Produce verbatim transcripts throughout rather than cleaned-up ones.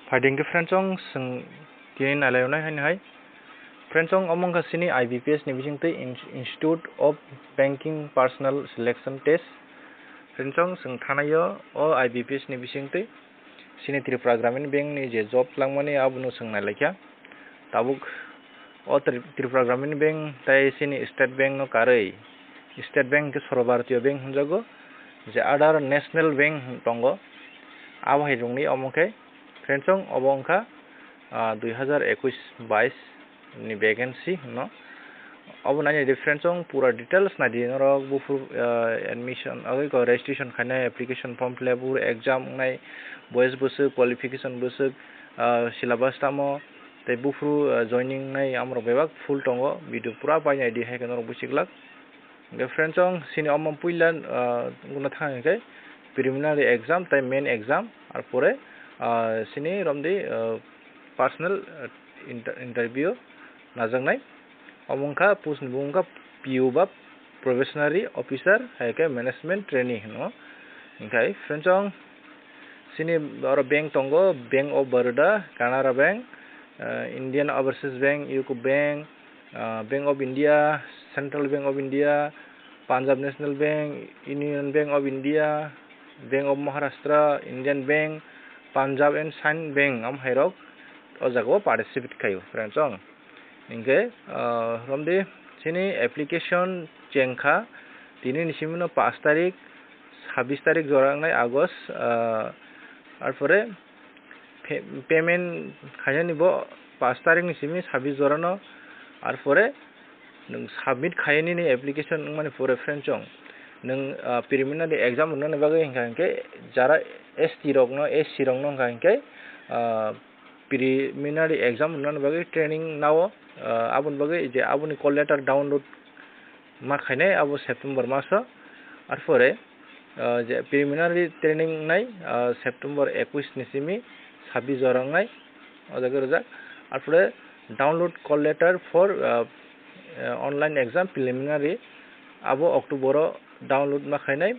Phaidi hwnkhe friends chwng tini nailainai haino hai. Friends chwng omo wngkha chini I B P S ni bisingtwi In-, Institute of Banking Personnel Selection Test. Friends chwng chwng thanaio o I B P S ni bisingtwi chini Tripura Gramin Bank ni je job langmani abono chwng nailaikha. Tabuk o Tri-, Tripura Gramin Bank tai chini State Bank no karwi, State Bank khe Sarva Bharatiya Bank hwnjago, je other National Bank tongo, abo hai rokni omo khe friends chwng obo wngkha, ah, dui hazar ekush bais ni vacancy hwno. Obo nainai di friends chwng pura details naidi norok buphuru, ah, admission, abo eko registration khainai, application form fill up, buphuru exam wngnai, boyes bwswk, qualification bwswk, ah, syllabus tamo, tei buphuru, ah, joining nai amrok bebak full tongo, video pura painai di hai khe norok busiglak. Hwnkhe friends chwng chini omo puila, ah, wngna thang hwnkhe preliminary exam tei main exam, arpore, ah, chini romdi, ah, personal, ah, inter-, interview najaknai. Omo wngkha post ni bumung wngkha P O ba probationary officer hai khe management trainee hwno. Hwnkhe friends chwng chini oro bank tongo, Bank of Baroda, Canara Bank, ah, Indian Overseas Bank, U C O Bank, ah, Bank of India, Central Bank of India, Punjab National Bank, Union Bank of India, Bank of Maharashtra, Indian Bank, Punjab and Sindh Bank, am hairok o jagao participate khaio, friends chwng. Hwnkhe, ah, romdi chini application chengkha, tini ni simi no pash tarik, sabbish tarik jora wngnai August, ah, arpore phe-, payment khainani bo pash tarik ni simi sabbish jora no, arpore nwng submit khainani application wngmani pore friends chwng nwng, ah, preliminary exam rwnani bagwi hwnkha hwnkhe jara S T rokno, S C rokno hwnkha hwnkhe, ah, preliminary exam rwnani bagwi training nao, ah, aboni bagwi je aboni call letter download ma khainai abo September maso. Arpore, ah, je preliminary training wngnai, ah, September ekush ni simi sabbish jora wngnai o jaga rijak. Arpore download call letter for, ah, ah, online exam preliminary abo October o download ma khainai.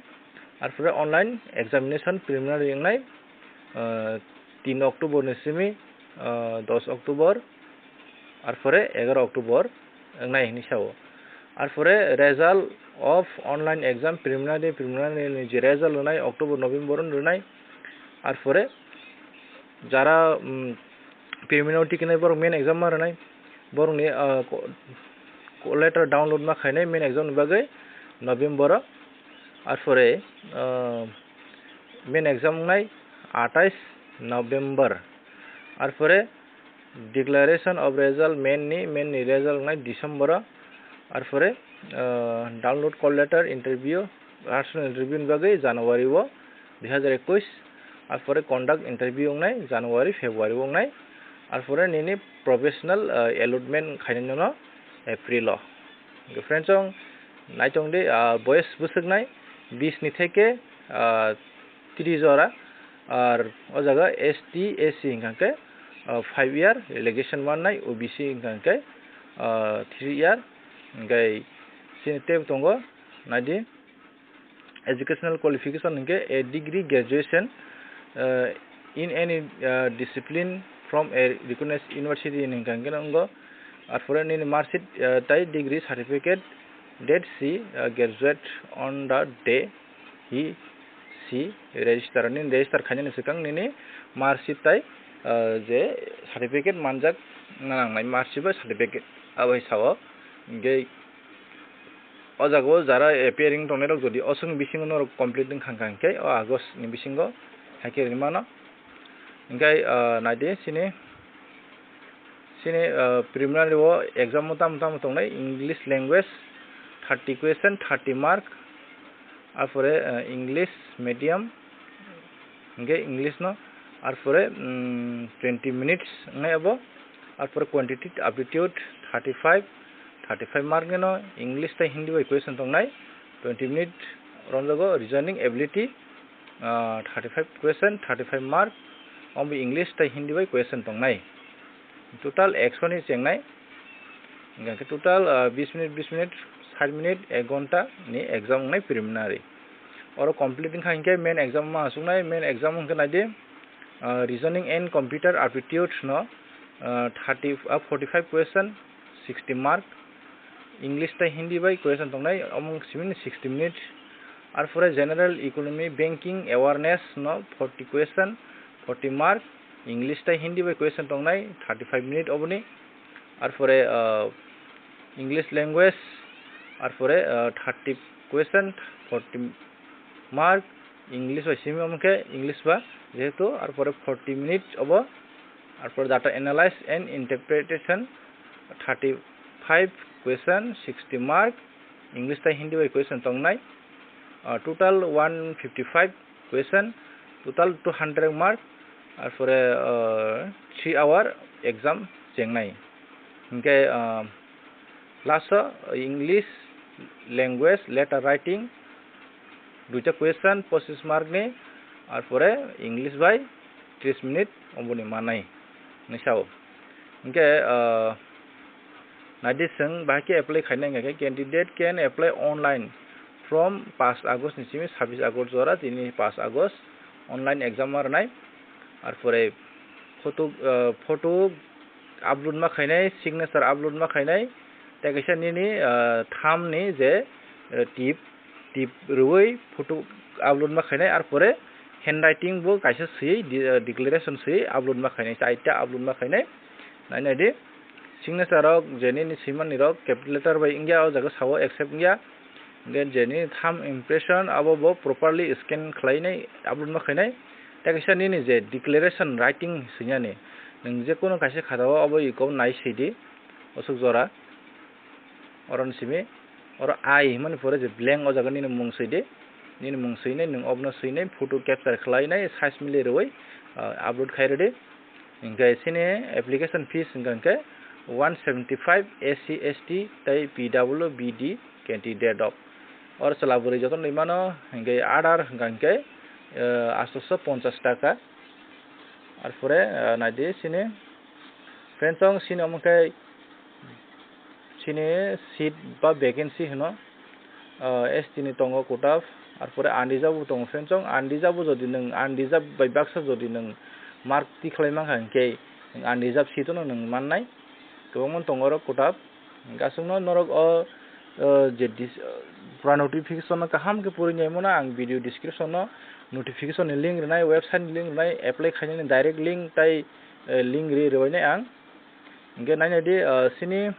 Arpore online examination preliminary wngnai, ah, tin October ni simi, ah, dos October, arpore egaroh October wngnai hinwi sao. Arpore result of online exam preliminary, preliminary ni je result rwnai October, November o rwnai. Arpore jara, um, preliminary tikinai borok main exam ma rwnai, borokni, ah, ko-, ko-, letter download ma khainai main exam ni bagwi November o. Arpore, ah, main exam wngnai atais November. Arpore declaration of result main ni, main ni result wngnai December o. Arpore, ah, download call letter interview, personal interview ni bagwi January o dui hazar ekush. Arpore conduct interview wngnai January, February o wngnai. Arpore nini professional, ah, allotment khainai nono April o. Friends chwng naitong di, ah, boyes bwswknai bis ni theke, ah, tris jora, ar o jaga S T, S C hwnkha khe, ah, five year relegation mannai, O B C hwnkha khe, ah, three year, hwnkhe chini teibo tongo, naidi. Educational qualification hwnkhe a degree graduation, uh, in any, uh, discipline from a recognized university hwnkha hwnkhe wngo. Arpore nini marksheet, uh, tai degree certificate date si, uh, graduate on the day he, she register. Nini register khainani swkang nini marksheet tai, uh, je certificate manjak nangnai, marksheet bai certificate abo hai sao. Hwnkhe o jaga o jara appearing tongnai rok jodi oswk ni bisingo norok complete wngkha hwnkha hwnkhe o August ni bisingo hai khe rimano. Hwnkhe, ah, naidi chini, chini, ah, preliminary o exam o tamo tamo tongnai, English language thirty question, thirty mark, arpore, ah, English medium, hwnkhe English no, arpore, mm, twenty minutes wngnai abo, arpore quantitative aptitude thirty five, thirty five mark ni no English tei Hindi bai question tongnai, twenty minute romjago, reasoning ability, ah, thirty five question, thirty five mark, omo English tei Hindi bai question tongnai. Total ekso ni chengnai. Hingkha khe total, ah, bis minute, bis minute, sait minute, ek ghonta ni exam wngnai preliminary. Oro complete wngkha hinkhe main exam ma aswknai, main exam hwnkhe naidi, Uh, reasoning and computer aptitude no, uh, thirty, uh, forty-five question, sixty mark. English tei Hindi bai question tongnai, omo simi sixty minute. Arpore general economy, banking awareness no forty question, forty mark. English tei Hindi bai question tongnai, thirty-five minute oboni. Arpore, uh, English language, arpore, uh, thirty question, forty mark. English bai simi omo khe English ba, jehetu, arpore forty minutes obo. Arpore data analysis and interpretation, thirty-five question, sixty mark. English tei Hindi bai question tongnai. Uh, total one fifty-five question, total two hundred mark. Arpore, uh, three hour exam chengnai. Hinkhe, uh, last o English language letter writing, duita question, pochis mark ni, arpore English bai tris minute oboni manai hinwi sao. Hinkhe, ah, naidi chwng bahai khe apply khainai hinkhe candidate can apply online from paanch August ni simi sabbish August jora, tini paanch August online exam ma rwnai. Arpore photo, ah, photo upload ma khainai, signature upload ma khainai, tei kaisa nini, ah, thumb ni je, ah, tip, tip rwui photo upload ma khainai, arpore handwriting bo kaisa swiwi di-, ah, declaration swiwi upload ma khainai, chaita upload ma khainai. Nai nai di, signature rok je nini swimani rok capital letter bai wngya, o jaga sao accept wngya. Hinkhe je nini thumb impression abo bo properly scan khlainai, upload ma khainai. Tei kaisa nini je declaration writing swinani, nwng je kono kaisa khatao abo iko nai swidi, osuk jora. Oro ni simi, oro I hwnmani pore je blank, o jaga nini mung swidi, nini mung swinai, nwng obono swinai, photo capture khlainai, size mili rwui, ah, upload khai rwdi. Hinkhe chini application fees hwnkha hinkhe one seventy five S C, S T tei P W B D candidate rok. Oro chwla bwrwi jotono rwimano hinkhe adar hwnkha hinkhe, eh, astoso ponchas taka. Arpore, eh, naidi chini friends, chini omo khe chini seat ba vacancy hwno, ah, S T ni tongo quota, arpore unreserved bo tongo, friends, unreserved bo jodi nwng unreserved bai baksa jodi nwng mark tikhlai mankha hinkhe unreserved seat no nwng mannai, kwbangma tongo oro quota. Aswkno norok o, ah, je dis-, pura notification no kaham khe pori naimano ang video description no notification ni link rwnai, website ni link rwnai, apply khainani direct link tai, eh, link ri rwbainai ang. Hinkhe nainai di, ah, chini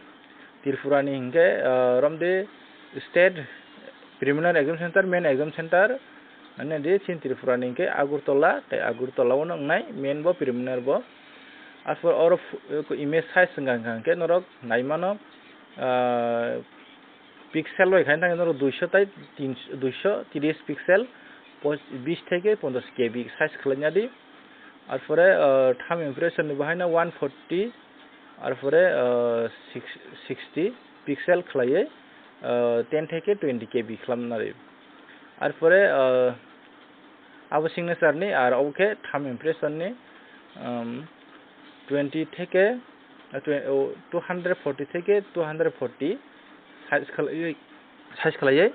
Tripura ni hinkhe, ah, romdi State Preliminary Exam Center, Main Exam Center, nainai di chini Tripura ni hinkhe Agartala, tei Agartala o wngnai main bo, preliminary bo. Aswk oro phu-, image size wngkha hinkhe norok naimano, ah, pixel bai khaina thangkhe norok duisho tai tinsho, duisho tris pixel, pos-, bis theke ponchas K B size khlaina di. Arpore, ah, thumb impression ni bahaino one forty, arpore, ah, six, sixty pixel khlaiwi, ah, ten theke twenty K B khwlamnari. Arpore, ah, abo signature ni, ar obo khe thumb impression ni, um, twenty theke, ah, twe-, oh, two hundred forty theke two hundred forty size khlaiwi, size khlaiwi,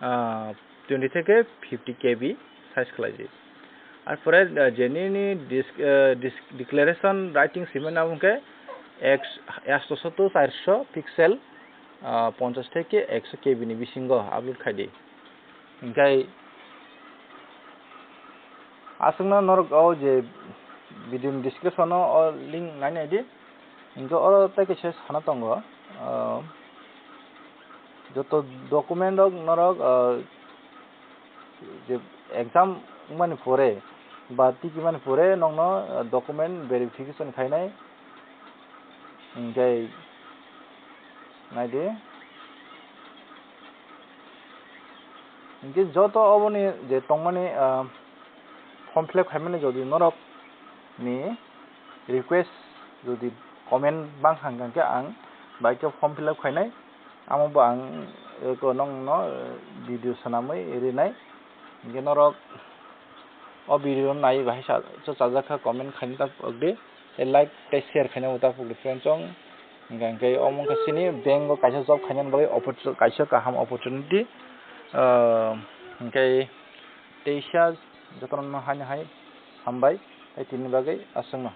ah, twenty theke fifty K B size khlai di. Arpore, ah, je nini dis-, ah, dis-, declaration writing swimani abo hwnkhe eks-, ekso sotto charso pixel, ah, ponchas theke ekso K B ni bisingo upload khai di. Hinkhe aswkno norok o je video ni description o, o link nai nai di. Hinkhe oro tei kaisa sana tongo, ah, joto document rok norok, ah, je exam wngmani pore ba tikimani pore nokno, ah, document verification khainai. Hinkhe naidi. Hinkhe joto oboni je tongmani, ah, form fill up khaimani jodi norok ni request jodi comment bang hang khe ang bai khe form fill up khainai, amo bo ang, eh, ko nokno, eh, video swnamwi rinai. Hinkhe norok o video no naiwi bahai sa-, chajak kha comment khaina ta phok di, tei like tei share khaina bo ta phok di friends chong. Hinkhe, hinkhe omo wngkha chini bank o kaisa job khainani bagwi opportu-, kaisa kaham opportunity. Ah, hinkhe teisa jotono haino hai hambai. Hai tini bagwi aswkno.